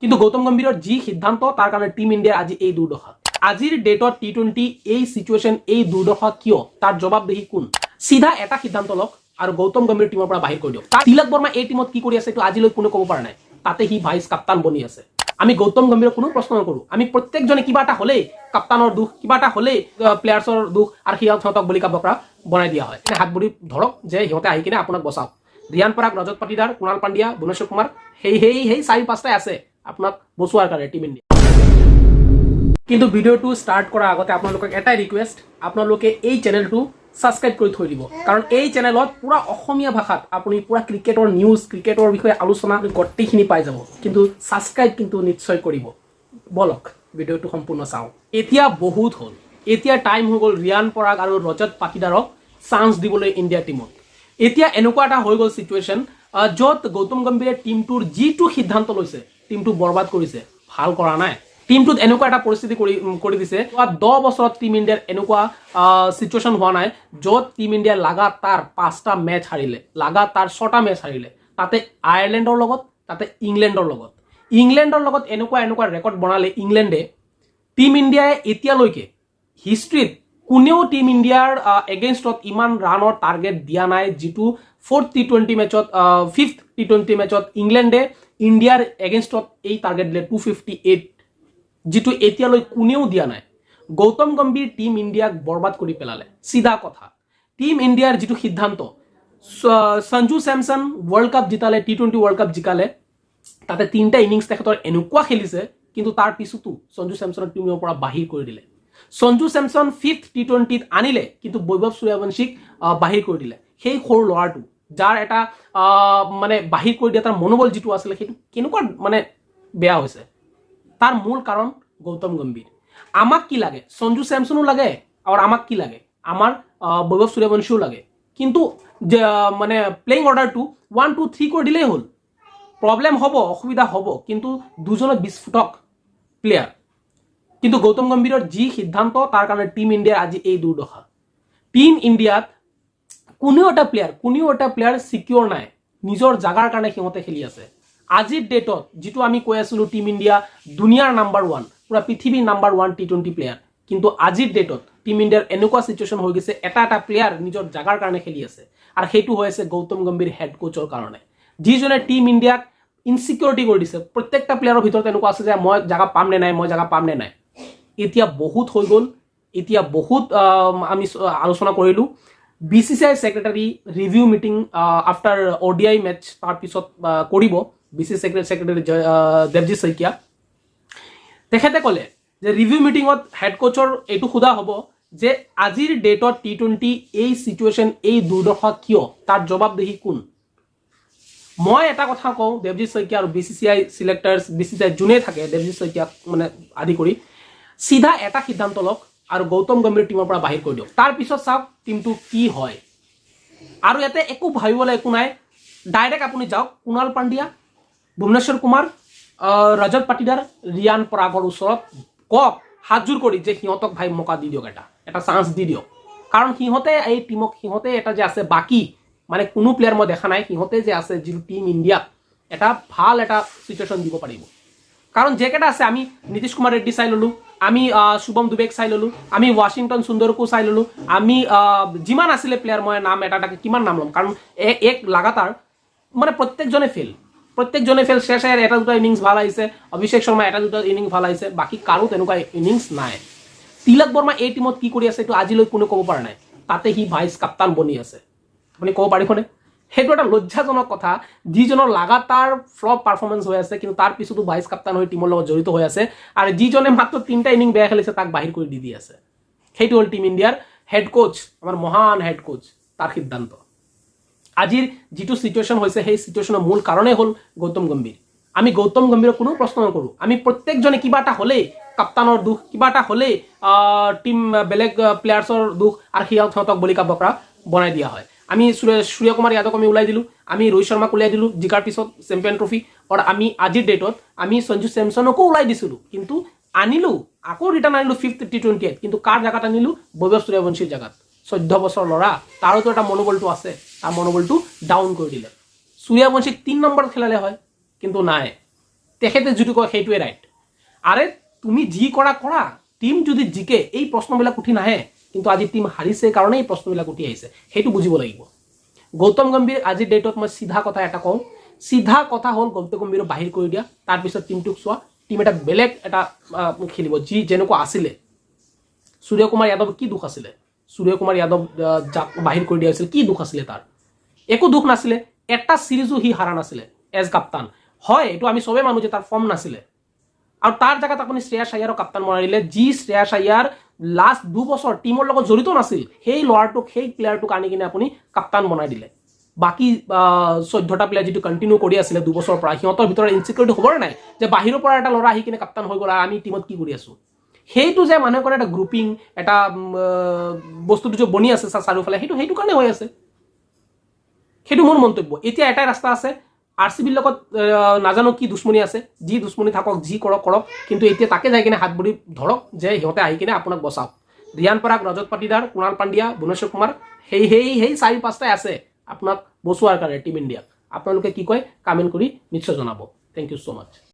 কিন্তু গৌতম গম্ভীৰৰ যি সিদ্ধান্ত, তাৰ কাৰণে টীম ইণ্ডিয়াৰ আজি এই দুৰ্দশা। আজিৰ ডেটত টি-20 এই চিটুৱেশ্যন, এই দুৰ্দশা কিয়? তাৰ জবাবদেহি কোন? চিধা এটা সিদ্ধান্ত লওক আৰু গৌতম গম্ভীৰ টীমৰ পৰা বাহিৰ কৰি দিয়ক। তাৰ তিলক বৰ্মা এই টীমত কি কৰি আছে, এইটো আজিলৈ কোনে ক'ব পৰা নাই। তাতে সি ভাইচ কাপ্তান বনি আছে। আমি গৌতম গম্ভীৰক কোনো প্ৰশ্ন নকৰোঁ। আমি প্ৰত্যেকজনে কিবা এটা হ'লেই কাপ্তানৰ দোষ, কিবা এটা হ'লেই প্লেয়াৰ্ছৰ দোষ আৰু সিহঁতক বলি কা বকৰা বনাই দিয়া হয়। হাত ভৰি ধৰক যে সিহঁতে আহি কিনে আপোনাক বচাওক। ৰিয়ান পৰাগ, ৰজত পাটিদাৰ, কুণাল পাণ্ডিয়া, ভুৱনেশ্বৰ কুমাৰ, সেই সেই সেই চাৰি পাঁচটাই আছে আপোনাক বচোৱাৰ কাৰণে টীম ইণ্ডিয়া। কিন্তু ভিডিঅ'টো ষ্টাৰ্ট কৰাৰ আগতে আপোনালোকক এটাই ৰিকুৱেষ্ট, আপোনালোকে এই চেনেলটো ছাবস্ক্ৰাইব কৰি থৈ দিব, কাৰণ এই চেনেলত পূৰা অসমীয়া ভাষাত আপুনি পূৰা ক্ৰিকেটৰ নিউজ, ক্ৰিকেটৰ বিষয়ে আলোচনা গোটেইখিনি পাই যাব। কিন্তু ছাবস্ক্ৰাইব কিন্তু নিশ্চয় কৰিব। বলক, ভিডিঅ'টো সম্পূৰ্ণ চাওঁ। এতিয়া বহুত হ'ল। এতিয়া টাইম হৈ গ'ল ৰিয়ান পৰাগ আৰু ৰজত পাটিদাৰক চান্স দিবলৈ ইণ্ডিয়া টীমত। এতিয়া এনেকুৱা এটা হৈ গ'ল চিটুৱেশ্যন য'ত গৌতম গম্ভীৰে টীমটোৰ যিটো সিদ্ধান্ত লৈছে, টীমটো বৰবাদ কৰিছে, ভাল কৰা নাই। টীমটোত এনেকুৱা এটা পৰিস্থিতি কৰি দিছে। যোৱা 10 বছৰত টীম ইণ্ডিয়াৰ এনেকুৱা চিটুৱেশ্যন হোৱা নাই য'ত টীম ইণ্ডিয়াই লাগাতাৰ পাঁচটা মেচ হাৰিলে, লাগাতাৰ ছটা মেচ হাৰিলে, তাতে আয়াৰলেণ্ডৰ লগত, তাতে ইংলেণ্ডৰ লগত। ইংলেণ্ডৰ লগত এনেকুৱা এনেকুৱা ৰেকৰ্ড বনালে ইংলেণ্ডে। টীম ইণ্ডিয়াই এতিয়ালৈকে হিষ্ট্ৰীত কোনেও টীম ইণ্ডিয়াৰ এগেইনষ্টত ইমান ৰানৰ টাৰ্গেট দিয়া নাই, যিটো ফ'ৰ্থ টি-20 মেচত, ফিফ্থ টি-20 মেচত ইংলেণ্ডে ইণ্ডিয়াৰ এগেইনষ্টত এই টাৰ্গেট দিলে 258, যিটো এতিয়ালৈ কোনেও দিয়া নাই। গৌতম গম্ভীৰ টীম ইণ্ডিয়াক বৰবাদ কৰি পেলালে, চিধা কথা। টীম ইণ্ডিয়াৰ যিটো সিদ্ধান্ত, সঞ্জু চেমছন ৱৰ্ল্ড কাপ জিতালে, টি-20 ৱৰ্ল্ড কাপ জিকালে, তাতে তিনিটা ইনিংছ তেখেতৰ এনেকুৱা খেলিছে, কিন্তু তাৰ পিছতো সঞ্জু চেমছনক টীমৰ পৰা বাহিৰ কৰি দিলে। সঞ্জু চেমছন ফিফ্থ টি-20ত আনিলে, কিন্তু বৈভৱ সূৰ্যবংশীক বাহিৰ কৰি দিলে। সেই সৰু ল'ৰাটো যাৰ এটা মানে বাহিৰ কৰি দিয়া তাৰ মনোবল যিটো আছিলে, সেইটো কেনেকুৱা মানে বেয়া হৈছে। তাৰ মূল কাৰণ গৌতম গম্ভীৰ। আমাক কি লাগে? সঞ্জু চেমছনো লাগে আৰু আমাক কি লাগে? আমাৰ বৈভৱ সূৰ্যবংশীও লাগে। কিন্তু যে, মানে প্লেয়িং অৰ্ডাৰটো 1, 2, 3 কৰি দিলেই হ'ল। প্ৰব্লেম হ'ব, অসুবিধা হ'ব, কিন্তু দুজনে বিস্ফোটক প্লেয়াৰ। কিন্তু গৌতম গম্ভীৰৰ যি সিদ্ধান্ত, তাৰ কাৰণে টীম ইণ্ডিয়াৰ আজি এই দুৰ্দশা। টীম ইণ্ডিয়াত কোনেও এটা প্লেয়াৰ ছিকিয়ৰ নাই। নিজৰ জাগাৰ কাৰণে সিহঁতে খেলি আছে। আজিৰ ডেটত যিটো আমি কৈ আছিলোঁ, টীম ইণ্ডিয়া দুনিয়াৰ নাম্বাৰ ওৱান, পূৰা পৃথিৱীৰ নাম্বাৰ ওৱান টি-20 প্লেয়াৰ, কিন্তু আজিৰ ডেটত টীম ইণ্ডিয়াৰ এনেকুৱা চিটুৱেশ্যন হৈ গৈছে, এটা এটা প্লেয়াৰ নিজৰ জাগাৰ কাৰণে খেলি আছে। আৰু সেইটো হৈ আছে গৌতম গম্ভীৰ হেড কোচৰ কাৰণে, যিজনে টীম ইণ্ডিয়াক ইনচিকিউৰিটি কৰি দিছে। প্ৰত্যেকটা প্লেয়াৰৰ ভিতৰত এনেকুৱা আছে যে মই জাগা পাম নে নাই, মই জাগা পাম নে নাই। এতিয়া বহুত হৈ গ'ল। এতিয়া বহুত আমি আলোচনা কৰিলোঁ। BCCI secretary review meeting after ODI match তাৰপিছত কৰিব। B C secretary Devajit Saikia, তেখেতে ক'লে যে ৰিভিউ মিটিঙত হেড কোচৰ এইটো সোধা হ'ব যে আজিৰ ডেটত টি-20 এই চিটুৱেশ্যন, এই দুৰ্দশা কিয়? তাৰ জবাবদেহি কোন? মই এটা কথা কওঁ, দেৱজিৎ শইকীয়া আৰু বিচিচিআই চিলেক্টাৰ্ছ, বিচিচিআই যোনেই থাকে, দেৱজিৎ শইকীয়াক মানে আদি কৰি, চিধা এটা সিদ্ধান্ত লওক আৰু গৌতম গম্ভীৰ টীমৰ পৰা বাহিৰ কৰি দিয়ক। তাৰপিছত চাওক টীমটো কি হয়। আৰু ইয়াতে একো ভাবিবলৈ একো নাই। ডাইৰেক্ট আপুনি যাওক কুণাল পাণ্ডিয়া, ভুৱনেশ্বৰ কুমাৰ, ৰজত পাটিদাৰ, ৰিয়ান পৰাগৰ ওচৰত কওক হাতযোৰ কৰি যে সিহঁতক ভাই মকা দি দিয়ক, এটা এটা চান্স দি দিয়ক, কাৰণ সিহঁতে এই টীমক, সিহঁতে এটা যে আছে, বাকী মানে কোনো প্লেয়াৰ মই দেখা নাই, সিহঁতে যে আছে যিটো টীম ইণ্ডিয়াক এটা ভাল এটা চিটুৱেশ্যন দিব পাৰিব। কাৰণ যেকেইটা আছে, আমি নীতিশ কুমাৰ ৰেড্ডি চাই ল'লোঁ, আমি শুভম দুবেক চাই ল'লোঁ, আমি ৱাশ্বিংটন সুন্দৰকো চাই ল'লোঁ, আমি যিমান আছিলে প্লেয়াৰ, মই নাম এটা এটাকে কিমান নাম ল'ম? কাৰণ এক লাগাতাৰ মানে প্ৰত্যেকজনে ফেইল, প্ৰত্যেকজনে ফেইল। শ্ৰেয়াছ আয়াৰ এটা দুটা ইনিংছ ভাল আহিছে, অভিষেক শৰ্মা এটা দুটা ইনিংছ ভাল আহিছে, বাকী কাৰো তেনেকুৱা ইনিংছ নাই। তিলক বৰ্মা এই টীমত কি কৰি আছে, এইটো আজিলৈ কোনেও ক'ব পৰা নাই। তাতে সি ভাইচ কাপ্তান বনি আছে। আপুনি ক'ব পাৰিবনে? সেইটো এটা লজ্জাজনক কথা, যিজনৰ লাগাতাৰ ফ্লপ পাৰফৰ্মেঞ্চ হৈ আছে, কিন্তু তাৰ পিছতো ভাইচ কাপ্তান হৈ টীমৰ লগত জড়িত হৈ আছে আৰু যিজনে মাত্ৰ তিনিটা ইনিং বেয়া খেলিছে, তাক বাহিৰ কৰি দি দি আছে। সেইটো হ'ল টীম ইণ্ডিয়াৰ হেড কোচ, আমাৰ মহান হেড কোচ, তাৰ সিদ্ধান্ত। আজিৰ যিটো চিটুৱেশ্যন হৈছে, সেই চিটুৱেশ্যনৰ মূল কাৰণেই হ'ল গৌতম গম্ভীৰ। আমি গৌতম গম্ভীৰক কোনো প্ৰশ্ন নকৰোঁ। আমি প্ৰত্যেকজনে কিবা এটা হ'লেই কাপ্তানৰ দোষ, কিবা এটা হ'লেই টীম বেলেগ প্লেয়াৰ্ছৰ দোষ আৰু সিহঁতক বলি কা বকৰা বনাই দিয়া হয়। আমি সূৰ্যকুমাৰ যাদৱ আমি ওলাই দিলোঁ, আমি ৰোহিত শৰ্মাক উলিয়াই দিলোঁ জিকাৰ পিছত চেম্পিয়ন ট্ৰফি, আৰু আমি আজিৰ ডেটত আমি সঞ্জু চেমছনকো ওলাই দিছিলোঁ, কিন্তু আনিলোঁ আকৌ, ৰিটাৰ্ণ আনিলোঁ ফিফ্থ টি-20ত। কিন্তু কাৰ জেগাত আনিলোঁ? বৈভৱ সূৰ্যবংশীৰ জেগাত। 14 বছৰ ল'ৰা, তাৰোতো এটা মনোবলটো আছে, তাৰ মনোবলটো ডাউন কৰি দিলে। সূৰ্যবংশীক 3 নম্বৰত খেলালে হয়, কিন্তু নাই। তেখেতে যিটো কয় সেইটোৱে ৰাইট। আৰে, তুমি যি কৰা কৰা, টীম যদি জিকে এই প্ৰশ্নবিলাক উঠি নাহে। কিন্তু আজি টীম হাৰিছে কাৰণে এই প্ৰশ্নবিলাক উঠি আহিছে, সেইটো বুজিব লাগিব। গৌতম গম্ভীৰ আজিৰ ডেটত মই চিধা কথা এটা কওঁ, চিধা কথা হ'ল গৌতম গম্ভীৰক বাহিৰ কৰি দিয়া। তাৰপিছত টীমটোক চোৱা, টীম এটা বেলেগ এটা খেলিব, যি যেনেকুৱা আছিলে। সূৰ্যকুমাৰ যাদৱ কি দোষ আছিলে? সূৰ্যকুমাৰ যাদৱ যাক বাহিৰ কৰি দিয়া হৈছিল, কি দোষ আছিলে তাৰ? একো দোষ নাছিলে। এটা চিৰিজো সি হাৰা নাছিলে এজ কাপ্তান। হয়, এইটো আমি চবেই মানো যে তাৰ ফৰ্ম নাছিলে। আৰু তাৰ জেগাত আপুনি শ্ৰেয়াছ আয়াৰক কাপ্তান বনাই দিলে, যি শ্ৰেয়াছ আয়াৰ লাষ্ট 2 বছৰ টীমৰ লগত জড়িত নাছিল। সেই ল'ৰাটোক, সেই প্লেয়াৰটোক আনি কিনে আপুনি কাপ্তান বনাই দিলে। বাকী 14টা প্লেয়াৰ যিটো কণ্টিনিউ কৰি আছিলে 2 বছৰৰ পৰা, সিহঁতৰ ভিতৰত ইনচিকিউৰিটি হ'বৰে নাই যে বাহিৰৰ পৰা এটা ল'ৰা আহি কিনে কাপ্তান হৈ গ'ল আৰু আমি টীমত কি কৰি আছোঁ? সেইটো যে মানুহে কৰে এটা গ্ৰুপিং, এটা বস্তুটো যে বনি আছে চাৰিওফালে, সেইটো কাৰণে হৈ আছে। সেইটো মোৰ মন্তব্য। এতিয়া এটাই ৰাস্তা আছে। আৰ চি বিৰ লগত নাজানো কি দুশ্মনী আছে, যি দুশ্মনী থাকক, যি কৰক কৰক, কিন্তু এতিয়া তাকে যাই কিনে হাত ভৰি ধৰক যে সিহঁতে আহি কিনে আপোনাক বচাওক। ৰিয়ান পৰাগ, ৰজত পাটিদাৰ, কুণাল পাণ্ডিয়া, ভুৱনেশ্বৰ কুমাৰ, সেই সেই সেই চাৰি পাঁচটাই আছে আপোনাক বচোৱাৰ কাৰণে টীম ইণ্ডিয়াক। আপোনালোকে কি কয়, কমেণ্ট কৰি নিশ্চয় জনাব। Thank you so much.